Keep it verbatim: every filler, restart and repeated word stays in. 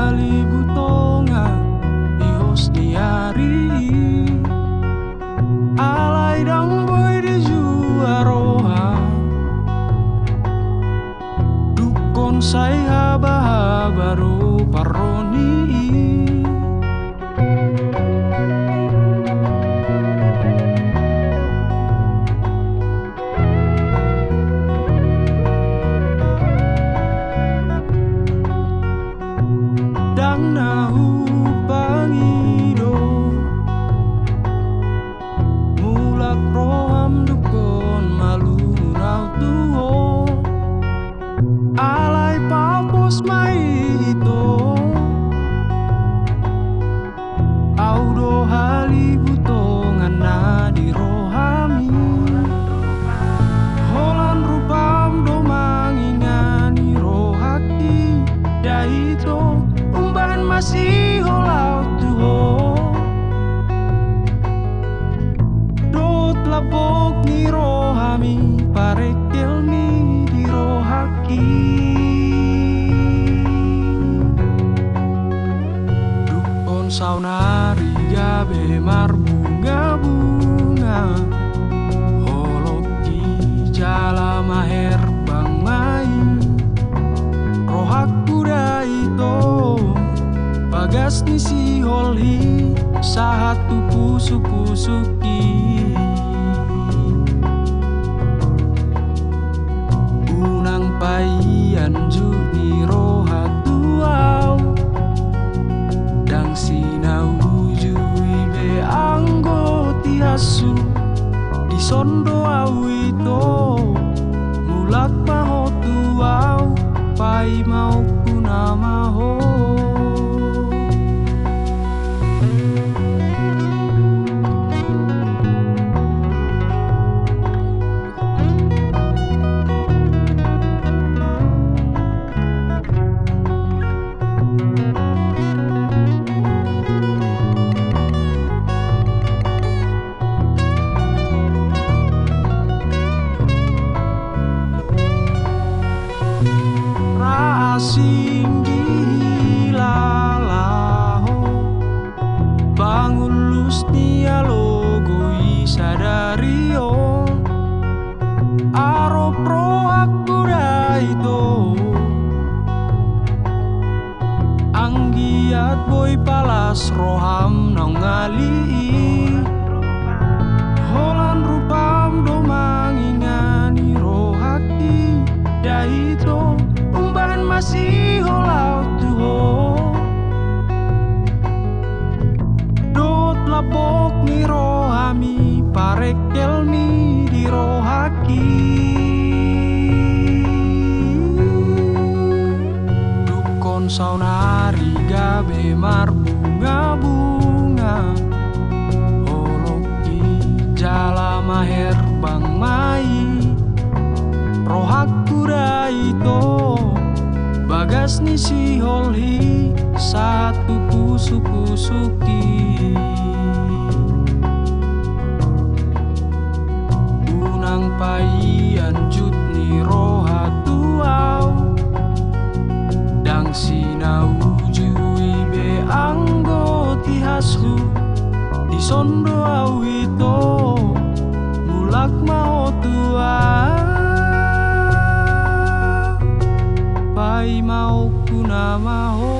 halibutongan di hos ni ari i. Alai ndang boi dijua roha, dungkon sai habahaba do parro ni i. Ndang na hupangido, mulak roham dungkon malungun au tu ho. Alai papos ma i ito, au do halibutongan na di rohami. Holan rupam do mangingani rohangki, da ito, umbahen ma sihol au tu ho. Dohot lambok ni rohami, parengkelmi di rohangki. Dungkon saonari gabe marbungabunga, holongki jala maherbang ma i. Rohangku da ito, bagas ni sihol i sahat tu pusupusungki. Unang paianjut ni roha tu au, ndang sinaujui be anggo tihasu. Dison do au ito, mulak ma ho tu au, paimaonku nama ho. Ra asing dihilala ho, pangullus ni alogo i sadari on. Arop rohangku da ito, anggiat boi palas roham naung ali i. Holan rupam do mangingani rohangki, da ito, umbahen ma sihol au tu ho. Dohot lambok ni rohami, parengkelmi di rohangki. Dungkon saonari gabe marbungabunga, holongki jala maherbang ma i. Rohangku da ito, bagas ni sihol i sahat tu pusupusungki. Unang paianjut ni roha tu au, ndang sinaujui be anggo tihashu. Dison do au ito, mulak ma ho tu au, paimaonku nama ho.